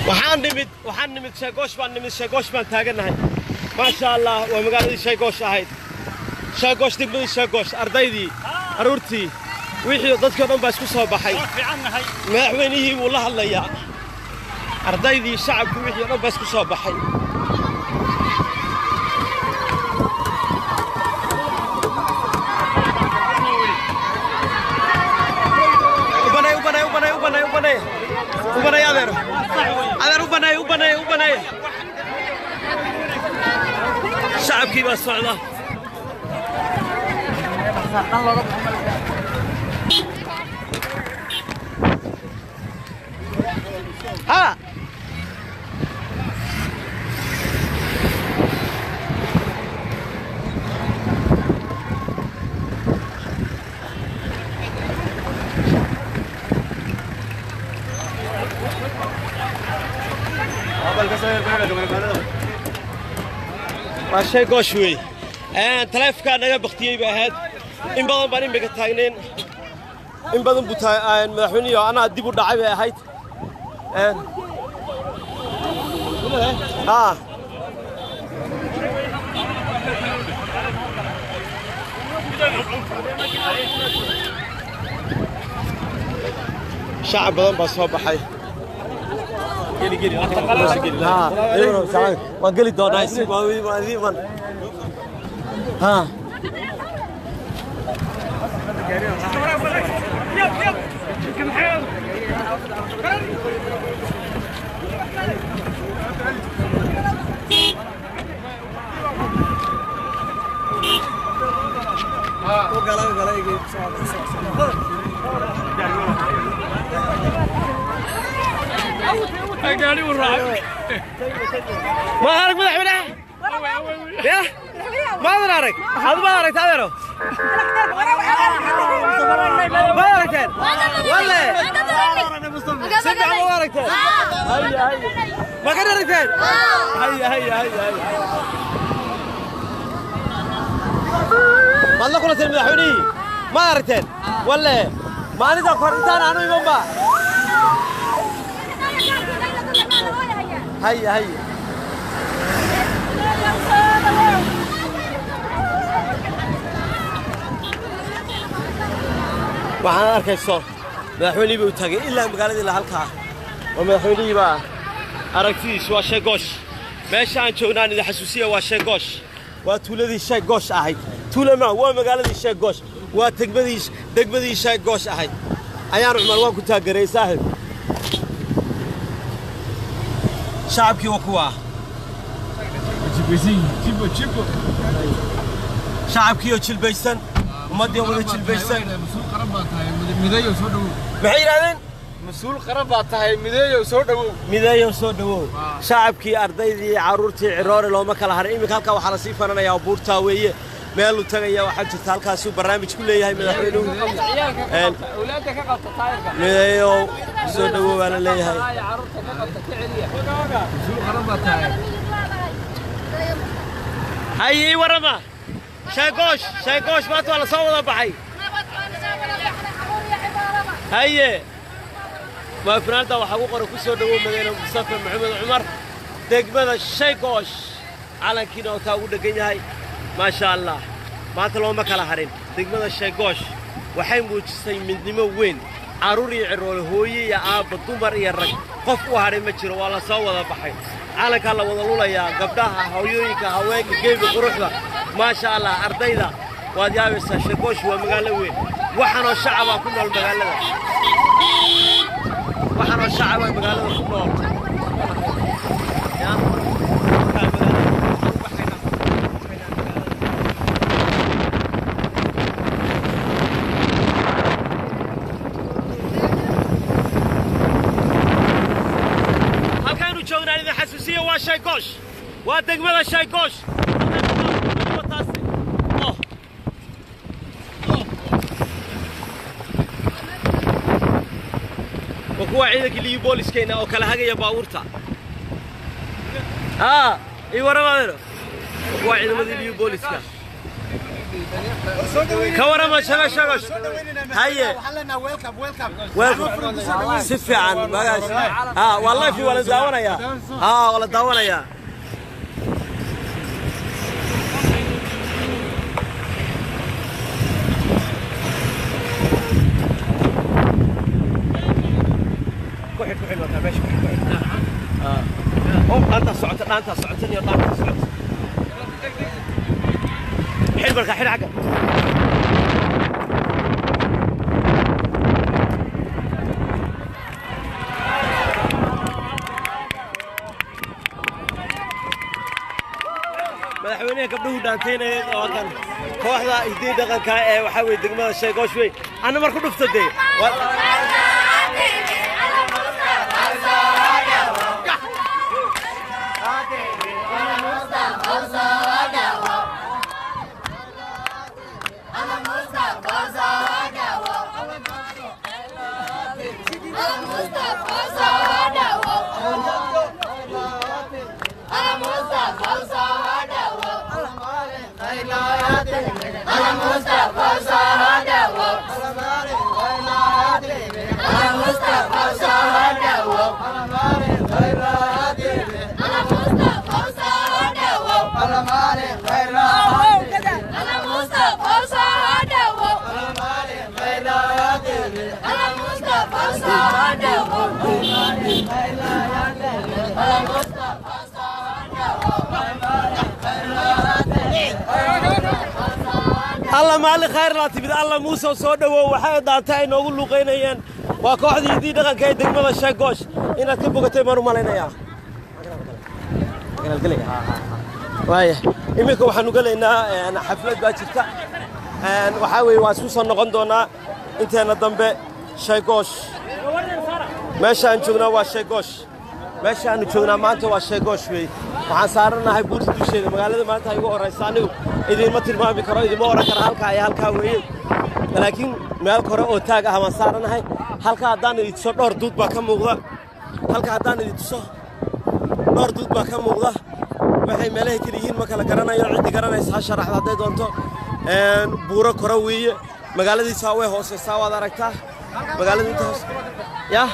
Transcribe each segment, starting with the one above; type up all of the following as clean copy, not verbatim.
Waxaan nimid Sheegoosh baan nimid, Sheegoosh baan taagannahay. Maasha Allah, waa magaaladii Sheegoosh ahayd, Sheegoosh, degmadii Sheegoosh. Ardaydii, carruurtii, wixii dadkii o dhan baa isku soo baxay. Madaxweynihii wuu la hadlayaa ardaydii, shacabku, wixii o dhan baa isku soo baxay. U banay, u banay, u banay, u banay, u banay, u banay, adeero, adeer, u banay, u banay, u banay. Shacabkii baa socda. Ha, waa Sheegoosh wey. Taleefonkaa naga baktiyey bay ahayd. In badan baan imika taagnayn, in badan buu madaxweynihii anaa dib u dhacay bay ahayd. Ha, shacab badan baa soo baxay. Waan geli doonaa. Ha, ma arag madaxweynaha ya, maadan arag? Adu maad aragta, adeero? Maad aragteen? Walle si fiican ma aragteen? Haya, haya, ma ka aragteen? Haya, haya, haya, haya. Maad la kulanteen madaxweynihii? Ma aragteen? Walle maalinta kor intaan aanu iman ba. Haya, haya. Waxaan arkayso madaxweynihii bay u taagay ilaa magaaladii, ilaa halkaa oo madaxweynihii baa aragtidiisu. Waa Sheegoosh meesha aan joognaan, idin xasuusiya, waa Sheegoosh, waa tuuladii Sheegoosh ahayd. Tuula ma, waa magaaladii Sheegoosh, waa degmadii Sheegoosh ahayd. Ayaan Cumar waan ku taageeray saaxib. Shacabkii waa kuwaa, shacabkii oo jilbaysan, ummaddii oo wada jilbaysan. Mas-uul qaran baa tahay, Mideeyow, soo dhowow. Maxay yidhahdeen? Mas-uul qaran baa tahay, Mideeyow, soo dhowow. Mideeyow, soo dhowow. Shacabkii, ardaydii, carruurtii, ciroore looma kala harin. Iminka halkaa waxaa lasii fananayaa buurtaa weeye, meeluu tagaya waxaa jirta, halkaasuu barnaamij ku leeyahay madaxweynuhu. Awlaadda ka qabta taayirka. Mideeyow, soo dhowow baa la leeyahay. Carruurta ka qabta, ka celiya. Mas-uul qaran baa tahay. Haye, ii warrama Sheegoosh. Sheegoosh maanta waa la soo wada baxay. Haye, waa funaanta waxaa ugu qoran "Ku soo dhowow Madaxweyne Mustafa Maxamed Cumar degmada Sheegoosh", calankiina oo taa ugu dheggan yahay. Maasha Allah, maanta looma kala harin. Degmada Sheegoosh waxay muujisay midnimo weyn. Carruur iyo ciroole, hooye iyo aabba, dumar iyo rag, qof u hadhay ma jiro. Waa la soo wada baxay, calankaa la wada lulayaa, gabdhaha, hooyooyinka, haweenka, geebi quruxda. Maasha Allah, ardayda waad yaabaysaa. Sheegoosh waa magaalo weyn. Waxaanoo shacabaa ku nool magaalada, waxaanoo shacabaa magaalada ku nool. Ya. Markaa magaalada waxayna magaalada. Halkaanu joognaan idin xasuusiya waa Shaygoosh, waa degmada Shaygoosh. Taasi. Oh. Waa kuwa ciidankii liyu booliskeenna oo kala hagaya baabuurta. Haa, ii warramaadeno. Waa kuwa ciidamadii liyu booliska. Ka warama shaga shagash. Haye. Welcome. Si fiican magaas. Ha wallahi fi wala daawanaya. Ha wala daawanaya. Ku xidh markaa meesha ku xidh. Oh, dhaanta socota, dhaanta socota iyo dhaanta socota. Xidh markaa, xidh xagga. Madaxweynaha gabdhuhu dhaantaynaya waa kan kooxda hiddii dhaqanka ee waxaa weye degmada Sheegoosh wey. Anna mar ku dhufto dee. Alla maalin khayr laa timid. Alla Muuse soo dhawow. Waxay dhaantay ay noogu luuqaynayeen waa kooxdii hiddii dhaqanka ee degmada Sheegoosh. Inaad ka bogatay baan u malaynayaa. Waaya iminka waxaanu gelaynaa xaflad baa jirta. Waxaa weeye waan isku soo noqon doonaa inteena dambe. Sheegoosh meesha aan joognaa waa Sheegoosh. Meesha aanu joognaa maanta waa Sheegoosh wey. Waxaan saaranahay buurta dusheeda. Magaalada maanta igu horaysa anigu idiinma tilmaami karo, idinma oran karo halkaa iyo halkaa weeye, laakiin meel kore oo taag ah baan saaranahay. Halkaa haddaan idin tuso dhowr duud baa ka muuqda. Halkaa haddaan idin tuso dhowr duud baa ka muuqda. Waxay meelahay kala yihiin ma kala garanayo. Ciddii garanaysa ha sharaxda hadday doonto. Buuro kore weeye. Magaaladiisa way hooseysaa, waad aragtaa magaalada inta hoos ya.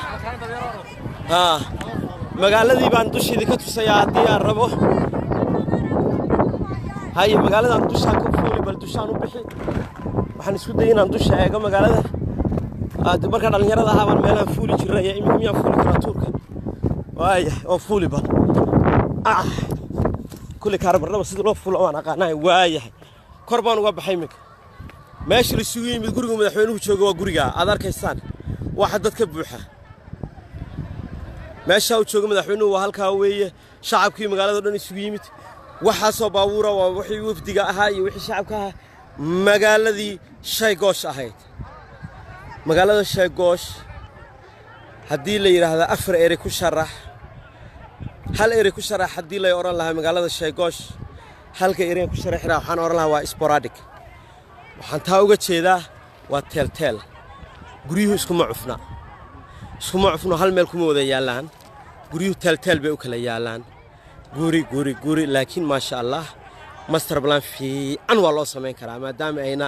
Haa, magaaladii baan dusheedii ka tusayaa haddii aan rabo. Haye, magaaladan dushaan ka fuuli, bal dushaan u bixi. Waxaan isku dayay inaan dusha eego magaalada. Marka dhallinyarada ahaa baan meelahan fuuli jirnay. Iminka miyaan fuuli karaa tuurka? Waaya oo fuuli bal. Kulli kaarabarnaba sida loo fuulo waan aqaanahay. Waayahay, kor baan uga baxay. Iminka meesha la isugu yimid guriga madaxweynuhu jooga waa guriga aad arkaysaan, waxa dadka buuxa. Meesha uu jooga madaxweynuhu waa halkaa weeye. Shacabkii magaalada dhan isugu yimid, waxaasoo baabuura waa wixii wafdiga ahaa iyo wixii shacabka ahaa. Magaaladii Shaygoosh ahayd, magaalada Shaygoosh haddii la yidhaahdo afar erey ku sharax, hal erey ku sharax haddii lay odhan lahaa magaalada Shaygoosh, halka ereygan ku sharaxi lahaa waxaan odhan lahaa waa sporadic. Waxaan taa uga jeedaa waa teelteel. Guryuhu iskuma cufna, iskuma cufno, hal meel kuma wada yaallaan. Guryuhu teelteel bay u kala yaallaan, guri guri guri. Laakiin maasha Allah, master plan fiican waa loo samayn karaa maadaama ayna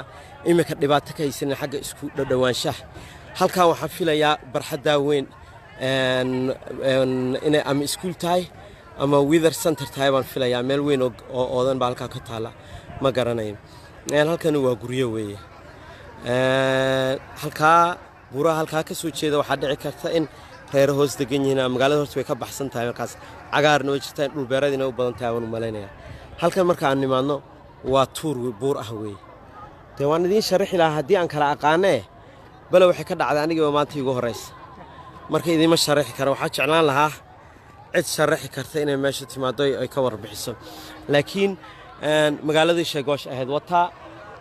iminka dhibaato ka haysanin xagga isku dhowaanshaha. Halkan waxaan filayaa barxaddaa weyn inay ama iskuul tahay ama weather center tahay baan filayaa. Meel weyn oo oodan baa halkaa ka taala, ma garanayo. Halkani waa guryo weeye. Halkaa buuraha halkaa ka soo jeeda waxaa dhici karta in reero hoos degan yihiin ama magaalada horta way ka baxsan tahay. Markaas cagaarna way jirtaa, in dhulbeeradina u badan tahay waan u malaynayaa. Halkan marka aan nimaadno waa tuur buur ah weeye. Dee waan idiin sharaxi lahaa haddii aan kala aqaanee, bale waxay ka dhacday anigiiba maanta iigu horraysa. Marka idiinma sharaxi karo. Waxaa jeclaan lahaa cid sharaxi karta inay meesha timaado ay ka warbixiso. Laakiin magaaladii Sheegoosh ahayd wataa.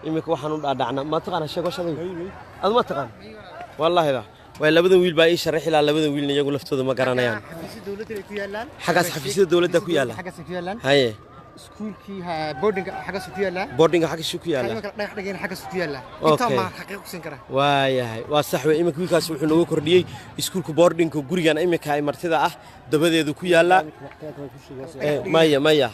Iminka waxaan u dhaadhacnaa, ma taqaana Sheegoosh adigu? Adu ma taqaan? Wallaahi da waay labadan wiil baa ii sharaxi lahaa. Labadan wiilna iyagu laftooda ma garanayaan. Xaggaas xafiisyada dowladda ku yaalla. Haye. Iskuulkii boardinga xaggaas ku yaallaa. Boardinga xaggiisu ku yaallaa. Imanka dhagax dhigayna xaggaas ku yaallaa. Intaa maan xaqiiq ku siin karaa. Waayahay, waa sax wey. Iminka wiilkaas wuxuu nooga kordhiyey iskuulka boardingka gurigan iminka ay martida ah dabadeedu ku yaallaa. Maya, maya,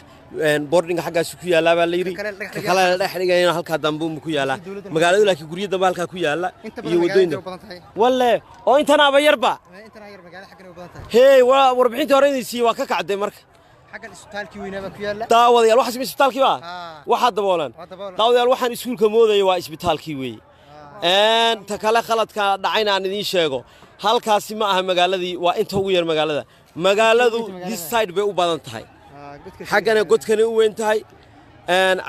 boardinga xaggaasu ku yaallaa baa la yidhi. Ka kale dhagax ka kale la dhex dhigayana halkaa dambe unbu ku yaallaa. Dowladda magaaladu, laakiin guryo dambe halkaa ku yaalla inta iyo badan waddooyin magaalada way badan tahay. Walle oo intanaaba yarba. Intan yar magaalada xaggan way badan tahay. Hey, waa warbixintii hore idin siiyey, waa ka kacday marka. Xaggan isbitaalkii weynaa baa ku yaalla. Daawadayaal, waxaas ma isbitaalkii baa? Haa. Waxaa daboolan. Waa daboolan. Daawadayaal, waxaan iskuulka moodaya waa isbitaalkii weeye. Ta kale khaladka dhacayna aan idiin sheego, halkaasi ma aha magaaladii, waa inta ugu yar magaalada. Magaaladu magaalada. This side bay u badan tahay. Haa, godka xaggana godkani u weyn tahay.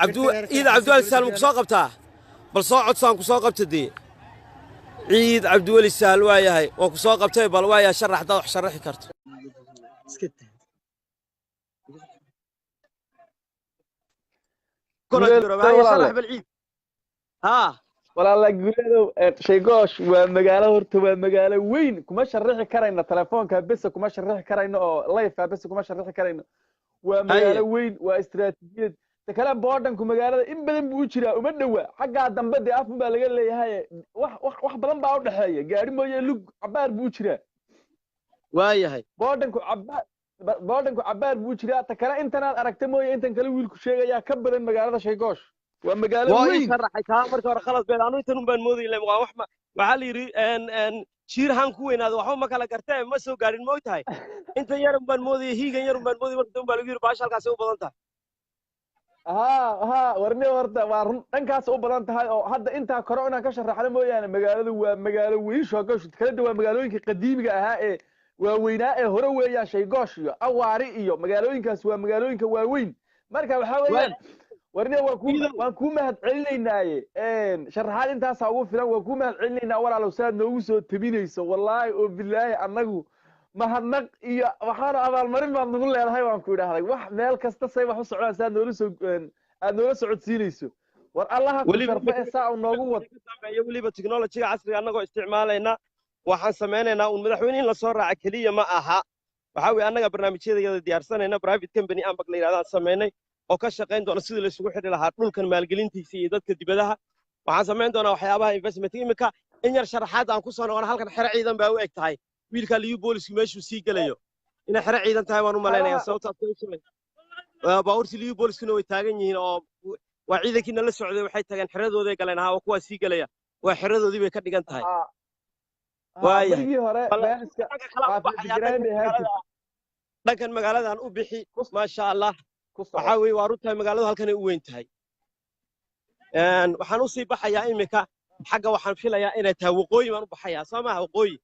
Cabdu Godka Ciid Cabdiweli Sahal ma ku soo qabtaa? Bal soo codsaan ku soo qabta dee. Ciid Cabdiweli Sahal waa yahay, waan ku soo qabtay. Bal waa yahay, sharax haddaad wax sharaxi karto. Walaale. Bal Ciid, haa. Walaala Guuleedow, Shaygoosh waa magaalo, horta waa magaalo weyn. Kuma sharaxi karayno telefoonka bese, kuma sharaxi karayno oo live bese kuma sharaxi karayno. Waa magaalo weyn, waa istiraatiijiyad. Ta kale boodhanku magaalada in badan buu u jiraa, uma dhowa xaggaa dambe dee afun baa laga leeyahay. Wax badan baa u dhexeeya, gaari mooye lug cabaar buu u jiraa. Waayahay. Boodhanku cabaar buu u jiraa. Ta kale intanaad aragta mooye intan kale wiilku sheegayaa ka badan. Magaalada Shaygoosh waa magaalo waa ii weyn. Sharaxay taa marka hore khalad been anu intan un baan moodayay. Waa wax waxaa la yidhi jiir haan ku weynaado waxba ma kala gartee, ma soo gaadhin ma og tahay. Intan yarun baan moodayay, hiigan yarun baan moodayay. Marka dambe baa lagu yidhi baasha halkaasay u badan tahay. Haa, warni horta waa run, dhankaas u badan tahay oo hadda intaa kore inaan ka sharaxno mooyaane. Magaaladu waa magaalo weyn, Shaygoosh kalada waa magaalooyinka qadiimiga ahaa ee waaweynaa ee hore weeyaan. Shaygoosh iyo Awaari iyo magaalooyinkaas waa magaalooyinka waaweyn. Marka waxaa weeyaan, warni waan ku Iidow. waan kuu mahad celinaynaaye. Sharaxaad intaasaa ugu filan. Waan kuu mahad celinaynaa walaalow, saad noogu soo tabinayso. Wallaahi oo bilaahi, annagu mahadnaq iyo waxaana abaalmarin baad nagu leedahay. Waan ku idhaahday wax meel kasta say wax u socdaan saad noola soo aad noola socodsiinayso. War Allaha ku Weliba sharfo ee saa uu noogu wad. Ka dambeeya weliba technology-ga casriga annagoo isticmaalayna waxaan samaynaynaa uun madaxweyne in lasoo raaca keliya ma aha. Waxaa weeye annaga barnaamijyada iyada diyaarsanayna, private company ambag la yidhahdaan samaynay oo ka shaqayn doona sidii la isugu xidhi lahaa dhulkan maalgelintiisa iyo dadka dibadaha. Waxaan samayn doonaa waxyaabaha investment. Iminka in yar sharaxaad aan ku soo noqon, halkan xero ciidan baa u eg tahay. Wiilka liyu boolisku meeshuu sii gelayo inay xero ciidan tahay baan u malaynayaa. Sababtaas baabuurtii liyu booliskuna way taagan yihiin oo waa ciidankii nala socday, waxay tageen xeradooday galeen. Haa, waa kuwaa sii gelaya, waa xeradoodii bay ka dhigan tahay. Waayahay. Berigii hore Bal- meel iska dhanka kale aan u xaafid baxayaa, deganaan bay ahaan jirtay. dhankan magaaladan u bixi. Maasha Allah. Ku soco. Waxaa weeye, waa runtahay, magaaladu halkanay u weyn tahay. Waxaan usii baxayaa iminka xagga, waxaan filayaa inay tahay waqooyi baan u baxayaa, soo maaha? Waqooyi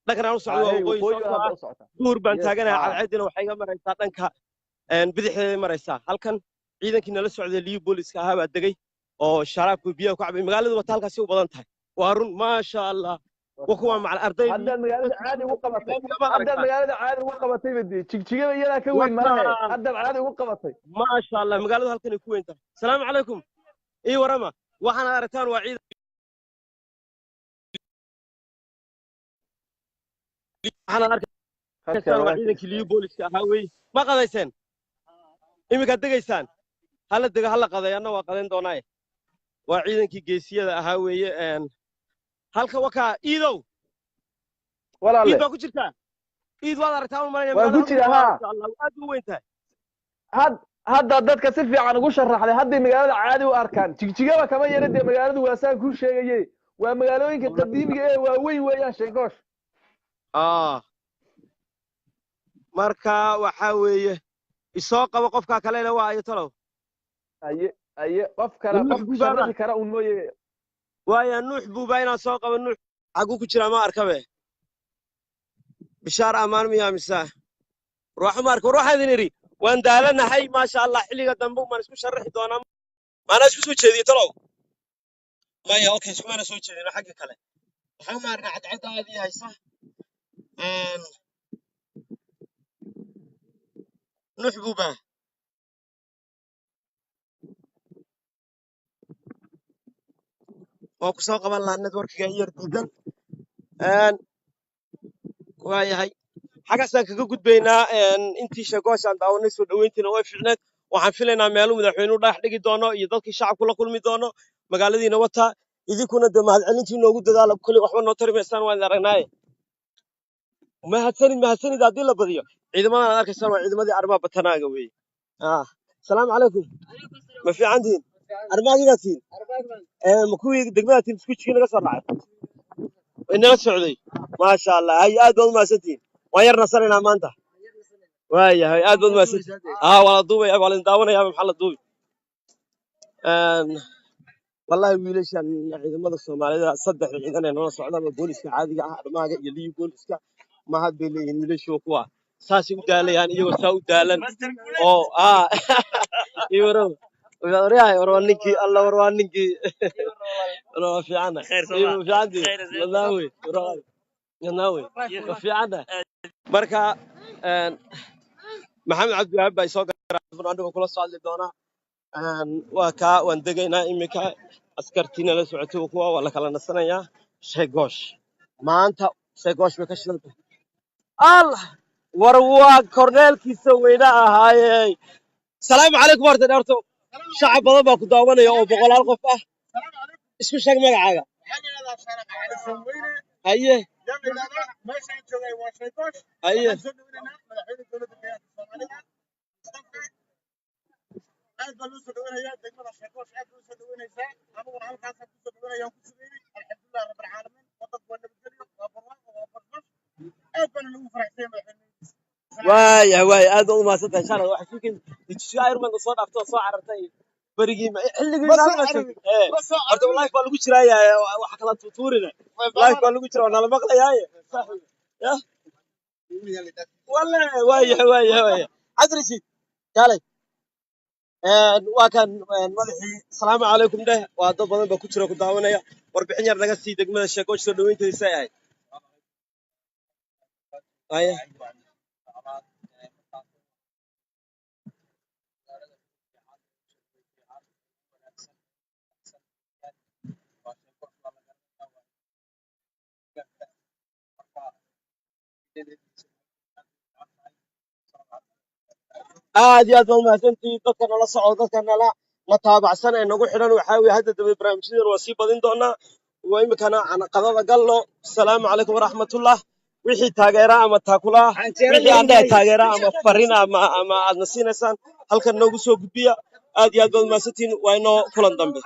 dhankan aan u socdo waa Hey, waqooyi. waqooyi Sababtoo hadda ah u socota. Duhur baan Yes, taaganahay. haa. Cadceedina waxay iga maraysaa dhanka bidixdeeday maraysaa. Halkan ciidankii nala socday liyu booliska ahaa baa degay oo sharaabku biyaha ku cabay. Magaaladu wata halkaasi u badan tahay, waa run. Maasha Allah, wa kuwa macal ardaydii. Haddaad magaalada caadi ugu qabatay, Ma haddaad aragtaa? magaalada caadi ugu qabatay ba dee jigjigada iyadaa ka weyn malahe. Haddaad caadi ugu qabatay. Maasha Allah, magaaladu halkanay ku weyn tahay. Asalaamu calaykum, ii warama. Waxaana aragtaan waa ciidan, waxaana arkaysaan waa ciidankii liyu booliska ahaa wey. Ma qadayseen? Iminkaad degaysaan? Hala dego, hala qaday, anna waa qadayn doonaaye. Waa ciidankii geesiyada ahaa weeye. Halka wakaa Iidow. Iid Walaalle. baa ku jirtaa Iid, waad aragtaa, u malaynaya. Waan ku magaalada jiraa, haa. Maasha Allah, aad u weyn tahay. Hadda dadka si fiican ugu sharaxday, hadday magaalada caadi u arkaan. Jigjigaba kama yara dee magaaladu, waa saan kuu sheegaye, waa magaalooyinka qadiimiga ee waaweyn weeyaan Shaygoosh. Marka waxaa weeye, isoo qabo qofkaa kalena waa ayo talow. Aye aye, qof kale Nuux qof Buuba. sharaxi kara un mooye. Waaya Nuux Buuba inaan soo qabo. Nuux xaguu ku jiraa? Ma arkabe. Bishaar ammaan miyaa mise ruuxu ma arka? War waxaan idin idhi waan daalanahay. Maasha Allah, xilliga dambe umaan isku sharaxi doonaa. Maanaa isku soo jeediye talow? Maya, okay, iskumaana soo jeedino. Xagga kale waxaa ma arkaa cadcadda aad ii haysa. Nuux Buuba waan ku soo qaban lahaa, networkiga yar diidan. Waayahay, xaggaasaan kaga gudbaynaa. Intii sheegooshaan daawanay, soo dhoweyntiina way fiicneed. Waxaan filaynaa meeluu madaxweynuhu dhagax dhigi doono iyo dadkii shacabku la kulmi doono. Magaaladiina wataa, idinkuna dee mahadcelintii noogu dadaala. Kulli waxba noo tari maysaan, waan idin aragnaaye. Mahadsanid, mahadsanid. Haddii la badiyo ciidamadan aad arkaysaan waa ciidamadii arrimaha batanaaga weeye. Asalaamu calaykum, ma fiican tihiin? Armaagidaa tihiin? Ma kuwii degmada tihiin? Isku jigi naga soo raacay, inala socday. Maasha Allah. Hay, aad baad umahadsantihiin. Waan yar nasanaynaa maanta. Waayahay, aad baad umahadsantihiin. Waa la duubaya, waa la idin daawanaya. Maxaa la duubi? Wallahi wiilashan ciidamada Soomaalida, saddexda ciidan ee nala socda, booliska caadiga ah, armaaga iyo liyu booliska, mahad bay leeyihiin wiilashu. Kuwa saasay u daalayaan, iyagoo saa u daalan oo iyo warow waryahay, war waa ninkii alla, war waa ninkii, war waa fiicana iyo fiicantii ladnaawe, war ladnaawe, waa fiicana. Marka Maxamed Cabdiwahaab baa isoo garaa, anigoo kula soo hadli doonaa. Waa kaa, waan degaynaa iminka. Askartiina la socotay kuwa waa la kala nasanayaa. Sheegoosh maanta, sheegoosh bay ka shidan tahay. Allah, war waa korneelkiisa weyne ahaaye. Salaamu calaykum. Horta dheerto shacab badan baa ku daawanaya oo boqolaal qof ah. Isku sheeg magacaaga. Haye, haye. Aad baa loo soo dhaweynayaa degmada Sheekoosh, aad loo soo dhaweynaysaa. Aniguna halkaasaan kusoo dhaweynaya, ku sugayay. Alxamdulilah rabbil caalamiin, wadanku waa nabadgelyo, waa barwaaqo, waa bashbash, aad baana lagu faraxsanya madaxweynenidiisa. Waaya waaya, aad baad umahadsan tahay. Insha Allah waxay ku dejiso Ironman soo dhaafto oo soo carartay berigii xilligii Ma soo maalin cararin, ee ma soo horta cararin. Live baa lagu jiraaye, waxa kala tuutuurina, live baa lagu jira, waa nala maqlayaaye. Ya wallahi, waaya waaya waaya. Cabdirashiid kaalay. Waa kan madaxii. Asalaamu calaykum dheh. Waa dad badan baa ku jira ku daawanaya. Warbixin yar naga sii degmada Sheekoosh, soo dhaweynteeda ay ahayd. Haya. Aad iyo aad baad umahadsantihiin dadka nala socdo, dadka nala na taabacsan ee nagu xidhan. Waxaa weeye hadda dambe barnaamijyadan waa sii badin doonaa. Waa iminkana aan qadada galno. Asalaamu calaykum waraxmatullah. Wixii taageera ama taakula, wixii aan dhahay taageera ama farin ama aadna siinaysaan, halkan noogu soo gudbiya. Aad iyo aad baad umahadsantihiin. Waa inoo kulan dambe.